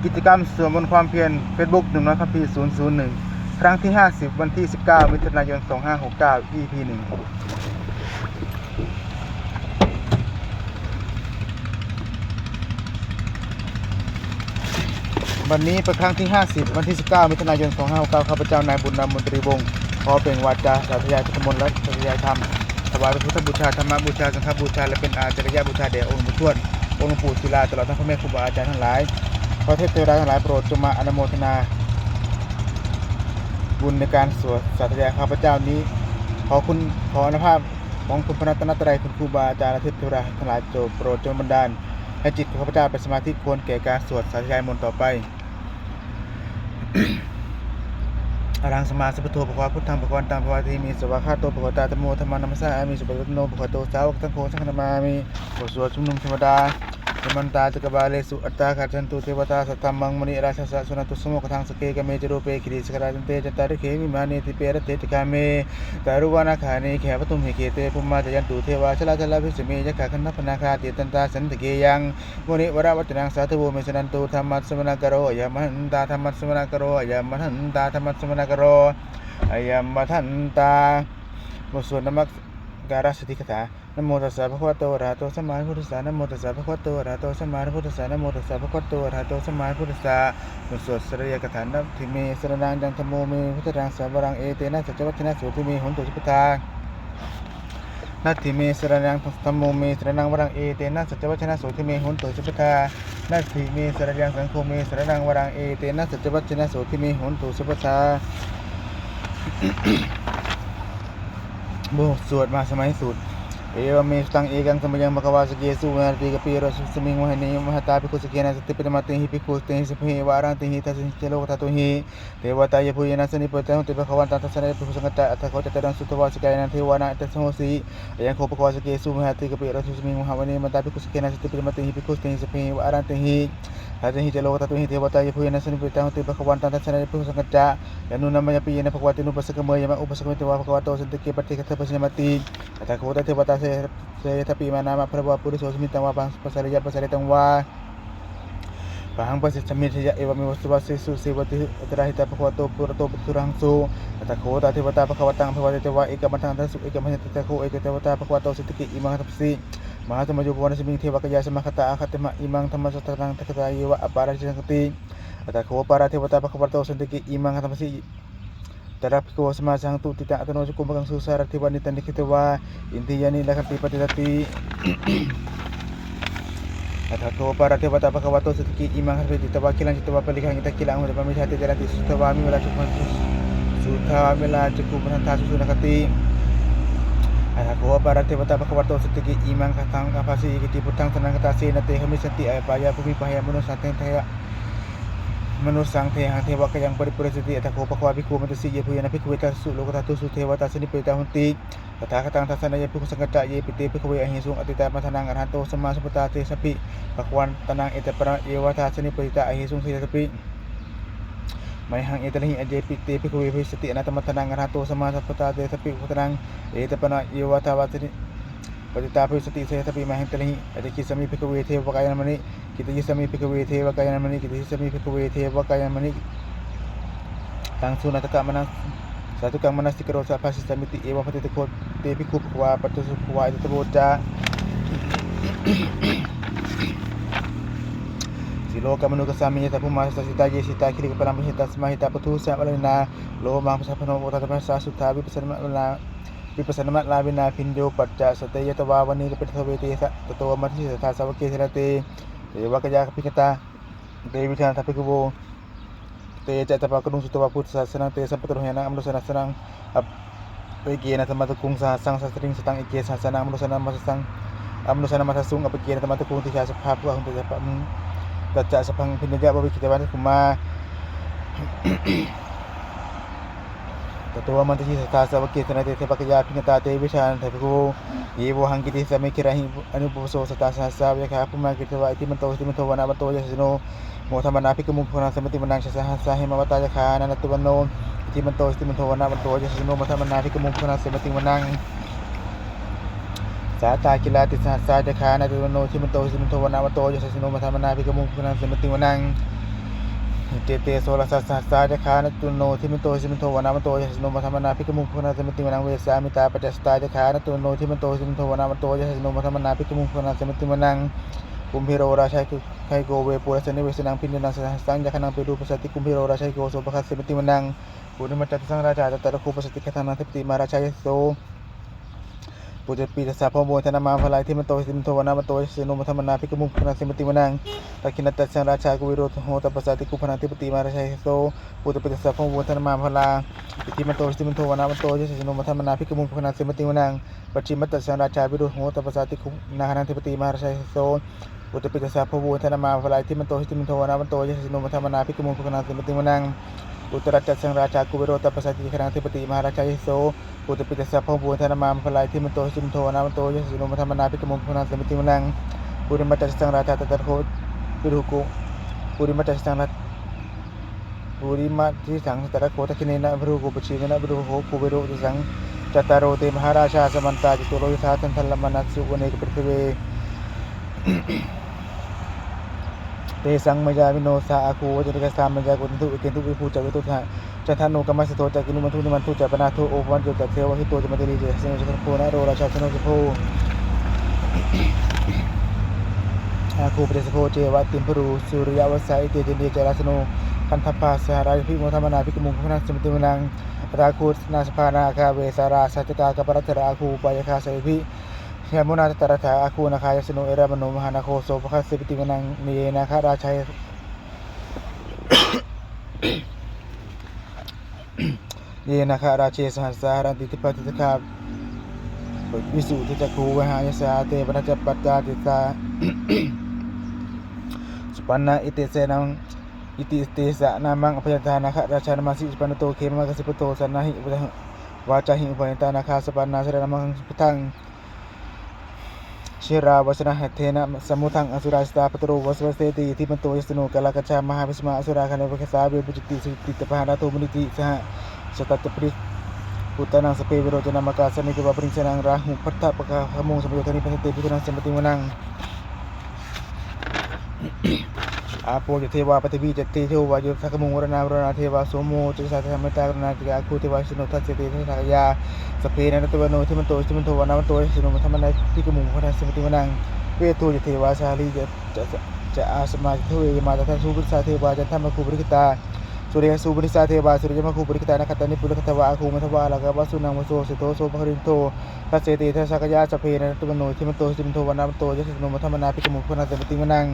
ກິດຈະກຳສວດມົນຄວາມພຽນ ເຟສບຸກ ໜຸ່ມນ້ອຍຄຳພີ ສູນສູນໜຶ່ງ ຄັ້ງທີຫ້າສິບ ວັນທີສິບເກົ້າ ມິຖຸນາຍົນ ສອງຫ້າຫົກເກົ້າ ອີພີໜຶ່ງ. ວັນນີ້ເປັນຄັ້ງທີຫ້າສິບ ວັນທີສິບເກົ້າ ມິຖຸນາຍົນ ສອງຫ້າຫົກເກົ້າ ຂ້າພະເຈົ້າ ນາຍບຸນນຳ ມົນຕີວົງ ຂໍເປັ່ງວາຈາສາທະຍາຍພຸດທະມົນ ແລະ ສາທະຍາຍທຳ ຖວາຍເປັນພຸດທະບູຊາ, ທຳມະບູຊາ, ສັງຄະບູຊາ ແລະ ເປັນອາຈະລິຍະບູຊາ ແດ່ອົງຫຼວງປູ່ທວດ, ອົງຫຼວງປູ່ສີລາ ຕະຫຼອດທັງພໍ່ແມ່ຄູບາອາຈານທັງຫຼາຍ. ຂໍເທບເທວະດາທັງຫຼາຍໂປດຈົ່ງມາອະນຸໂມທະນາບຸນໃນການສວດສາທະຍາຍຂ້າພະເຈົ້ານີ້. ຂໍຄຸນ, ຂໍອານຸພາບຂອງຄຸນພະລັດຕະນະໄຕ, ຄຸນຄູບາອາຈານ ແລະ ເທບເທວະດາທັງຫຼາຍ ໂປດຈົ່ງບັນດານໃຫ້ຈິດຂອງຂ້າພະເຈົ້າເປັນສະມາທິຄວນແກ່ການສວດສາທະຍາຍມົນຕໍ່ໄປ. Arahaṃ sammāsambuddho bhagavā, buddhaṃ bhagavantaṃ abhivādemi. Svākkhāto bhagavatā dhammo, dhammaṃ namassāmi. Supaṭipanno bhagavato sāvakasaṅgho, saṅghaṃ namāmi. ບົດສວດຊຸມນຸມເທວະດາ. Samantā cakkavāḷesu atrāgacchantu devatā, saddhammaṃ munirājassa suṇantu saggamokkhadaṃ. Sagge kāme ca rūpe girisikharataṭe cantalikkhe vimāne, dīpe raṭṭhe ca gāme taruvanagahane gehavatthumhi khette, bhummā cāyantu devā jalathalavisame yakkhagandhabbanāgā, tiṭṭhantā santike yaṃ munivaravacanaṃ sādhavo me suṇantu. Dhammassavanakālo ayambhadantā, dhammassavanakālo ayambhadantā, dhammassavanakālo ayambhadantā. ບົດສວດນະມັດການສະທິກຂາຖາ. Namo tassa bhagavato arahato sammāsambuddhassa. Namo tassa bhagavato arahato sammāsambuddhassa. Namo tassa bhagavato arahato sammāsambuddhassa. ບົດສວດສະລິຍະກະຖາ. Natthi me saraṇaṃ aññaṃ, dhammo me buddhadhammodharaṃ, etena saccavajjena sotthi me hontu sabbadā. Natthi me saraṇaṃ aññaṃ, dhammo me saraṇaṃ varaṃ, etena saccavajjena sotthi me hontu sabbadā. Natthi me saraṇaṃ aññaṃ, saṅgho me saraṇaṃ varaṃ, etena saccavajjena sotthi me hontu sabbadā. ບົດສວດມະຫາສະໄໝສູດ. Evaṃ me sutaṃ. Ekaṃ samayaṃ bhagavā sakkesu viharati kapilavatthusmiṃ mahāvane mahatā bhikkhusaṅghena saddhiṃ pañcamattehi bhikkhusatehi sabbeheva arahantehi. Dasahi ca lokadhātūhi devatā yebhuyyena sannipatitā honti bhagavantaṃ dassanāya bhikkhusaṅghañca. Atha kho catunnaṃ suddhāvāsakāyikānaṃ devānaṃ etadahosi: Ayaṃ kho bhagavā sakkesu viharati kapilavatthusmiṃ mahāvane mahatā bhikkhusaṅghena saddhiṃ pañcamattehi bhikkhusatehi sabbeheva arahantehi. Dasahi ca lokadhātūhi devatā yebhuyyena sannipatitā honti bhagavantaṃ dassanāya bhikkhusaṅghañca. Yannūna mayampi yena bhagavā tenupasaṅkameyyāma, upasaṅkamitvā bhagavato santike paṭiggaṇhatu pajahi nāti. Atha kho tā devatā seyyathāpi nāma balavā puriso samiṃ sthitvā bhummā pasāreyya pasāritaṃ vā bāhaṃ pasāreyyāma. Evameva supañca sīlāni suttāni samaggāni paṭipadā. Yassa dhammaṃ paṭipaññā, samaggāni paṭipadā. Atha kho tā devatā bhagavantaṃ abhivādetvā ekamantaṃ aṭṭhaṃsu. Ekamantaṃ ṭhitā kho ekā devatā bhagavato santike imaṃ gaṇhāsi: Mahāsamayo pavanasmiṃ, devakāyā samāgatā; āgatamha imaṃ dhammasamayaṃ, dakkhitāyeva aparājitasaṅghanti. Atha kho aparā devatā bhagavato santike imaṃ gaṇhāsi: Tatra bhikkhavo samādahaṃsu, cittaṃ attano ujukamakaṃsu; sārathīva nettāni gahetvā, indriyāni rakkhanti paṇḍitāti. Atha kho aparā devatā bhagavato santike imaṃ gaṇhāsi: Chetvā khīlaṃ chetvā palīghaṃ, indakhīlaṃ ahorattamatanditaṃ; te caranti suddhā vimalā cakkhumatā, sudantā susuddhā susunāgāti. Atha kho aparā devatā bhagavato santike imaṃ gaṇhāsi: Ye keci buddhaṃ saraṇaṃ gatāse, na te gamissanti apāyabhūmiṃ; pahāya mānusaṃ dehaṃ, manussaṃ dehaṃ, devakāyaṃ paripūressanti. Atha kho bhagavā bhikkhū āmantesi: Yebhuyyena bhikkhave dasasu lokadhātūsu devatā sannipatitā honti tathāgataṃ dassanāya bhikkhusaṅghañca. Yepi te bhikkhave ahesuṃ atītamaddhānaṃ arahanto sammāsambuddhā, tesampi bhagavantānaṃ etaparamāyeva buddhā sannipatitā ahesuṃ, seyyathāpi mayhaṃ etarahi. Yepi te bhikkhave bhavissanti anāgatamaddhānaṃ arahanto sammāsambuddhā, tesampi bhagavantānaṃ etaparamāyeva buddhā sannipatitā bhavissanti, seyyathāpi mayhaṃ etarahi. Ācikkhissāmi bhikkhave devakāyamānī, kittayissāmi bhikkhave devakāyamānī, kittayissāmi bhikkhave devakāyamānī. Taṃ suṇātha sādhukaṃ manas-, sādhukaṃ manasikarotha, bhāsissāmīti. Evaṃ bhanteti kho te bhikkhū bhagavato paccassosuṃ. Bhagavā etadavoca: Silokamanukassāmi, yattha bhummā tadassitā; ye sitā girigabbharaṃ, pahitattā samāhitā. Puthū sīhāva sallīnā, lomahaṃsābhisambhuno; odātamanasā suddhā, vippasannamanā-, vippasannamanāvilā. Bhiyyo pañcasate ñatvā, vane kāpilavatthave; tato āmantayi satthā, sāvake sāsane rate. Devakāyā abhikkantā, te vijānātha bhikkhavo. Te ca ātappamakaruṃ, sutvā buddhassa sāsanaṃ; tesampāturahu ñāṇaṃ, amanussāna dassanaṃ. Appeke na sammāpurakkhū sahassaṃ, sahassaṃ atha sattariṃ; sataṃ eke sahassānaṃ, amanussānamaddasuṃ. Amanussānamaddasuṃ, appeke na sammāpurakkhū; disā sabbā phuṭā ahuṃ, tañca sabbaṃ abhiññāya, vavakkhitvāna cakkhumā. Tato āmantayi satthā, sāvake sāsane rate; devakāyā abhikkantā, te vijānātha bhikkhavo. Ye vohaṃ kittayissāmi, girāhi anupubbaso; satasahassā va yakkhā, bhummā kāpilavatthavā; iddhimanto jutimanto, vaṇṇavanto yasassino; modamānā abhikkāmuṃ, bhikkhūnaṃ samitiṃ vanaṃ. Chasahassā hemavatā, yakkhā nānattavaṇṇino; iddhimanto jutimanto, vaṇṇavanto yasassino; modamānā abhikkāmuṃ, bhikkhūnaṃ samitiṃ vanaṃ. Sātāgirā tisahassā, yakkhā nānattavaṇṇino; iddhimanto jutimanto, vaṇṇavanto yasassino; modamānā abhikkāmuṃ, bhikkhūnaṃ samitiṃ vanaṃ. ເຈເຕ ໂສລະຊະສະຫັດສາ ຍັກຂານັດຕຸໂນ ທິມະໂຕ ເຊມິໂທ ວະນາມະໂຕ ຍັດສະໂນ ມະທຳມະນາ ພິກະມຸງ ໂພຄະນັງ ເຊມະຕິມະນັງ ເວສາມິຕາ ປັນຈະສະຕາ ຍັກຂານັດຕຸໂນ ທິມະໂຕ ເຊມິໂທ ວະນາມະໂຕ ຍັດສະໂນ ມະທຳມະນາ ພິກະມຸງ ໂພຄະນັງ ເຊມະຕິມະນັງ ກຸມພີໂຣ ຣາຊາ ໄຄໂກ ເວປຸລະສະນິເວສະນັງ ພິນຍານັງ ສະຫັດສະສັງ ຍັກຂະນັງ ເປຕູ ປັນຈະສະຕິ ກຸມພີໂຣ ຣາຊາ ໄຄໂກ ໂສພະຄະ ເສມະຕິມະນັງ ປຸລິມະຈັດສະສັງ ຣາຊາ ຈັດຕະຣະໂຄ ປັນຈະສະຕິ ຄະທັງນັງ ທິປະຕິ ມະຫາຣາຊາ ຍະໂສ ປຸດຕະປິດຕະສາ ພະໂມ ທະນະມາ ພະລາຍ ທິມະໂຕ ເຊມິໂທ ວະນາມະໂຕ ຍັດສະໂນ ມະທຳມະນາ ພິກະມຸງ ໂພຄະນັງ ເສມະຕິມະນັງ ທັກຂິນະຈັດສະສັງ ຣາຊາ ກຸເວໂຣ ໂຫຕະປັດສາຕິ ຄຸມພະນັງ ທິປະຕິ ມະຫາຣາຊາ ຍະໂສ ປຸດຕະປິດຕະສາ ພະໂມ ທະນະມາ ພະລາຍ ອິດທິມະໂຕ ເຊມິໂທ ວະນາມະໂຕ ຍັດສະໂນ ມະທຳມະນາ ພິກະມຸງ ໂພຄະນັງ ເສມະຕິມະນັງ ປັດສະມິມະຈັດສະສັງ ຣາຊາ ວິລຸດໂຫຕະປັດສາຕິ ຄຸມນາຄະນັງ ທິປະຕິ ມະຫາຣາຊາ ຍະໂສ ປຸດຕະປິດຕະສາ ພະໂມ ທະນະມາ ພະລາຍ ທິມະໂຕ ເຊມິໂທ ວະນາມະໂຕ ຍັດສະໂນ ມະທຳມະນາ ພິກະມຸງ ໂພຄະນັງ ເສມະຕິມະນັງ ອຸດຕະຣັດຈັດສະສັງ ຣາຊາ ກຸເວໂຣຕະປັດສາຕິ ຄະນັງ ທິປະຕິ ມະຫາຣາຊາ ຍະໂສ ປຸດຕະປິດຕະສາ ພະໂມ ທະນະມາ ພະລາຍ ທິມະໂຕ ເຊມິໂທ ວະນາມະໂຕ ຍັດສະໂນ ມະທຳມະນາ ພິກະມຸງ ໂພຄະນັງ ເສມະຕິມະນັງ ປຸລິມະຈັດສະສັງ ຣາຊາ ຈັດຕະຣະໂຄ ວິລຸດໂຫ ປຸລິມະຈັດສະສັງ ຣາ ປຸລິມະຈັດສະສັງ ຈັດຕະຣະໂຄ ທັກຂິເນນະ ວິລຸດໂຫ ປັດສະມິເນນະ ວິລຸດໂຫ ກຸເວໂຣ ຈັດສະສັງ ຈັດຕາໂຣ ເຕ ມະຫາຣາຊາ ສະມັນຕາ ຈະຕຸໂລ ຍະຖາ ທັນທະລະມະນະ ສຸ ວະເນ ກະປິຕະເວ ເຕ ສັງ ມາຍາວິໂນ ສາ ອາຄູ ວັດຕະນິກາ ສາ ມາຍາ ໂກຕະທຸ ເອເກນທຸ ວິພູ ຈະ ເວໂຕ ທະ ຈັນທະໂນ ກາມະສິດໂທ ຈະ ກິນຸ ມັນທຸ ນິມັນທຸ ຈະ ປະນາໂທ ໂອປະວັນໂຈ ຈະ ເທວະຫິດໂຕ ຈະ ມັນຕະລີ ຈະ ຊະໂນ ຈະ ໂພ ນະໂຣ ລາຊາ ຊະໂນ ຈະ ໂພ ອາຄູ ປະເດສະໂພ ເຈວະ ຕິມພະຣູ ສຸລິຍະວັດສາ ເອເຕ ເຈເນ ຈະ ລາຊະໂນ ຄັນທັບພາ ສະຫະລາຍພິ ໂມທະມະນາ ພິກະມຸງ ພະນັງ ເສມະຕິມະນັງ ອາທາຄູ ນາສະພາ ນາຄາ ເວສາລາ ສາຈະກາ ກັບປະລັດຖະລາ ອາຄູ ປາຍະຄາ ສາຍພິ ຍະມຸນາ ທັດຕະຣະຖາ ອາຄູ ນາຄາ ຍະສະໂນ ເອຣາມະໂນ ມະຫານາໂຄ ໂສພະຄະ ເສມະຕິມະນັງ ເນ ນາຄະ ຣາຊາ ເນ ນາຄະ ຣາເຊ ສະຫັດສາ ຫະລັນຕິ ທິບພະ ທິດສະຄາ ວິສຸທິຈັກຂູ ເວຫາຍະສາ ເຕ ປະນາຈະປັດຕາ ຕິດຕາ ສຸປັນນາ ເອເຕ ເສນາ ອິຕິເຕສະນາມັງ ອະພະຍັນຕາ ນາຄະ ຣາຊາ ນະມາຊິ ສຸປັນນະໂຕ ເຂມະມະກະສິປະໂຕ ສະນາຫິ ວາຈາຫິ ອຸພະຍັນຕາ ນາຄາ ສະປານາ ສະລະນະມັງ ພຸດທັງ ຊິລາວະຊະນະຫັດເຖນະ ສະມຸດທັງ ອະສຸຣາສິດຕາ ພັດໂຕ ວັດສະວະເສຕິ ທິມັນໂຕ ຍະສະໂນ ກາລະກັດຊາ ມະຫາວິສະມາ ອະສຸຣາຄະເນ ວະເຄສາ ເວປຸຈິດຕິ ສຸຈິດຕິ ຕະປະຫານາໂທ ມຸນິຕິ ສະຫະ ສະຕັດຕະປະລິ ປຸດຕານັງ ສະເພ ເວໂຣຈະນາມະກາ ສະເນ ເກວາ ປະລິງສະນັງ ຣາຫູ ພັດທະ ປະຄາຄະມຸງ ສະມະໂຍທານິ ພັນເຕ ພິກຂຸນັງ ເສມະຕິມະນັງ ອາໂປ ຈະ ເທວາ ປະຖະວີ ຈະ ເຕໂຊ ວາໂຍ ທັກຂະມຸງ ວະຣະນາ ວະຣະນາ ເທວາ ໂສໂມ ຈະ ສາທະ ທຳມະຕາ ກະລຸນາ ຈະ ອາຄູ ເທວາ ຍະສະໂນ ທັດເສ ເຕ ທັດສະກະຍາ ສະເພ ນະ ນະຕະວະໂນ ທິມັນໂຕ ທິມັນໂທ ວະນາວັນໂຕ ຍະສະໂນ ມະທຳມະນາ ພິກຂະມຸງ ພະທັງ ເສມະຕິມະນັງ ເວໂທ ຈະ ເທວາ ສາລີ ຈະ ຈະ ຈະ ອາສະມາ ຈະ ທະເວ ຍະມາ ຕະທະ ສຸວິສາ ເທວາ ຈັນທະມະຄູ ປະລິກຂະຕາ ສຸລິຍະ ສຸວິນິສາ ເທວາ ສຸລິຍະມະຄູ ປະລິກຂະຕາ ນະຄະຕານິ ປຸລະຄະຕະວາ ອາຄູ ມັນທະວາ ອາລະກະວະ ສຸນັງວະໂສ ເສໂທ ໂສພະຄະລິນໂທ ທັດເສ ເຕ ທັດສະກະຍາ ສະເພ ນະ ນະຕະວະໂນ ທິມັນໂຕ ທິມັນໂທ ວະນາວັນໂຕ ຍະສະໂນ ມະທຳມະນາ ພິກຂະມຸງ ພະທັງ ເສມະຕິມະນັງ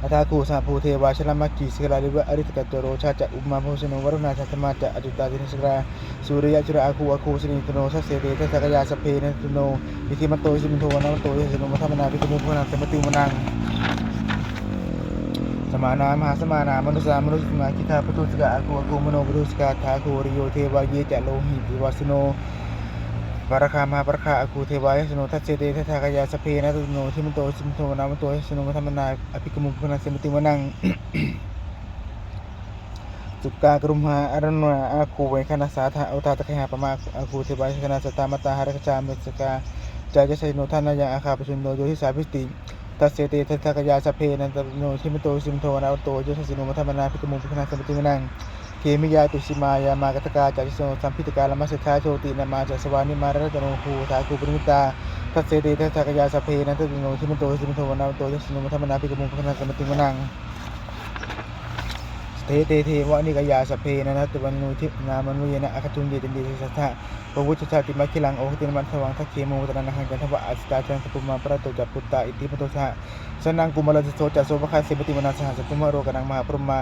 ອະຖາຄູ ສະຫະພູ ເທວາ ຊະລະມະກີ ສິຂະລາ ເລວະ ອະລິສະກະ ຈະ ໂຣຊາ ຈະ ອຸມມາ ໂພຊະໂນ ວະລຸນາ ຊະ ທະມາ ຈະ ອະຈຸຕາ ຕິນະສະກາ ສຸລິຍະ ຈຸລະອາຄູ ອາຄູ ສະນີ ທະໂນ ທັດເສ ເຕ ທັດສະກະຍາ ສະເພ ນະ ນະຕະໂນ ອິທິມັນໂຕ ອິທິມັນໂທ ວະນາວັນໂຕ ຍະສະໂນ ມະທຳມະນາ ພິກຂະມຸງ ພະທັງ ເສມະຕິມະນັງ ສະມານາ ມະຫາສະມານາ ມະນຸສາ ມະນຸສະມາ ກິທາ ປະທຸສະກະ ອາຄູ ອາຄູ ມະໂນ ປະທຸສະກາ ຖາໂຄ ລິໂຍ ເທວາ ເຍ ຈະ ໂລຫິ ເທວາ ສະໂນ ປາຣະຄາ ມະຫາປາຣະຄາ ອາຄູ ເທວາ ຍະສະໂນ ທັດເສ ເຕ ທັດສະກະຍາ ສະເພ ນະ ນະຕະໂນ ທິມັນໂຕ ທິມັນໂທ ວະນາວັນໂຕ ຍະສະໂນ ມະທຳມະນາ ອະພິກຂະມຸງ ພະທັງ ເສມະຕິມະນັງ ສຸກາ ກະລຸມຫາ ອາຣະໂນນາ ອາຄູ ເວຄະນະ ສາທາ ໂອທາ ຕະໄຄຫາ ປະມາ ອາຄູ ເທວາ ຍະຄະນາ ສະຕາ ມະຕາ ຫະຣະຄະຈາ ເມສະກາ ຈາ ຍະຊະໂນ ທານາຍັງ ອາຄາ ປະຊຸນໂນ ໂຍທິສາ ວິສະຕິ ທັດເສ ເຕ ທັດສະກະຍາ ສະເພ ນະ ນະຕະໂນ ທິມັນໂຕ ທິມັນໂທ ວະນາວັນໂຕ ຍະສະໂນ ມະທຳມະນາ ພິກຂະມຸງ ພະທັງ ເສມະຕິມະນັງ ເຂມິຍາ ຕຸຊິມາຍາ ມາກະຕະກາ ຈາ ຍະສະໂນ ສຳພິດຕະກາ ລະມະເສຖາ ໂຊຕິນາມາ ຈະ ສະວານິມາ ຣະຕະໂນ ຄູ ທາຄູ ປະນິມິດຕາ ທັດເສ ເຕ ທັດສະກະຍາ ສະເພ ນະ ນະຕະໂນ ທິມັນໂຕ ທິມັນໂທ ວະນາວັນໂຕ ຍະສະໂນ ມະທຳມະນາ ພິກຂະມຸງ ພະທັງ ເສມະຕິມະນັງ ສະເທ ເຕ ເທວະນິກາຍາ ສະເພ ນະ ນະຕະວະໂນ ນາມະນຸເຍນະ ອາຄະຕຸນເຍ ຈັນເດ ຊະ ສະທະ ປະວຸດສະ ຊາຕິມະ ຄີລັງ ໂອຄະຕິນະ ມັນທະວັງ ທັກເຂມຸງ ວັດຕະນະນະຫັງ ຈັນທະວະ ອາສິຕາ ຈັນສະປຸມມະ ປະຣະໂຕ ຈະ ປຸດຕາ ອິທິມັນໂທ ສະຫະ ສະນັງ ກຸມາລະສິດໂສ ຈະ ໂສພະຄະ ເສມະຕິມະນັງ ສະຫະ ສັດຕຸມະ ໂຣກະນັງ ມະຫາພະພົມມາ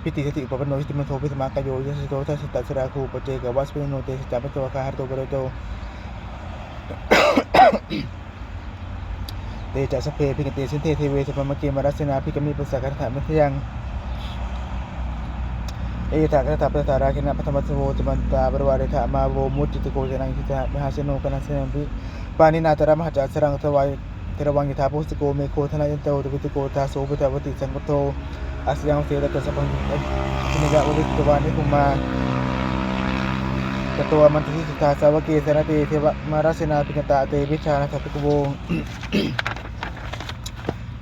ພິຕິ ສະຕິ ອຸປະປະໂນ ທິຕິມັນໂທ ພິສະມາກາໂຍ ຍະສະໂຕ ທັດສະຕະ ສະຣາຄູ ປະເຈກະວະ ສະເພ ໂນ ເຕ ສະຈາ ປັດສະວາຄາ ຫະຣະໂຕ ປະໂລຍໂຕ ເຕ ຈະ ສະເພ ພິກຂະເຕ ສິນເທ ເທເວ ສະພະມະເກ ມະຣະເສນາ ພິກຂະມິ ປັດສະກະທະ ມັນທະຍັງ ເອທະ ກະທະ ປັດສະທາ ຣາເຄນະ ພັດທະວັດສະໂວ ຈະ ມັນຕາ ປະວາເຣທະ ມາໂວ ມຸດຈິດຕະໂກ ຈະ ນັງ ທິຕະ ມະຫາເສໂນ ກະນະເສນາ ປານິນາ ຕະລະ ມະຫະຈາ ສະລັງ ທະວາຍ ທະລະວັງ ຍະຖາ ໂພຊະໂກ ເມໂຄ ທະນະຍັນໂຕ ຕະວິຕະໂກ ທາໂສ ວິທະວະຕິ ສັງກະໂທ ອາສະຍັງ ເສຕະ ຈະ ສະພັງ ອະພິເນຍະ ວະວິດຕະວາ ນິຄຸມມາ ກະໂຕ ອະມັນຕະສິດທັດຖາ ສາວະເກ ສານະເຕ ເທວະ ມາຣະເສນາ ພິກຂະຕາ ເຕ ວິຊານະ ທັດຕະກະໂວ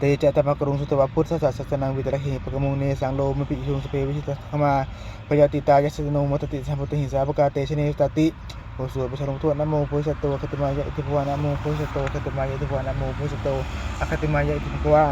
ເຕຈະຕະມະກະລຸງ ສຸຕະວະພຸດທະສະສະນັງ ວິຕະລະເຫ ປະກະມຸງ ເນສັງ ໂລມະປິໂຍງ ສະເພ ວິຊິຕັງ ຄະມາ ພະຍາຕິຕາ ຍັດສະໂຕ ໂນ ໂມທະຕິ ສັບພັນຕຸຫິ ສາ ປະກາ ເຕ ຊະເນ ສະຕາຕິ ໂອ ສຸ ປະຊາ ໂນ ໂທ ນະໂມ ໂພ ສະໂຕ ອະຄະຕິມາຍະ ອິທິ ພະວາ ນະໂມ ໂພ ສະໂຕ ອະຄະຕິມາຍະ ອິທິ ພະວາ ນະໂມ ໂພ ສະໂຕ ອະຄະຕິມາຍະ ອິທິ ພະວາ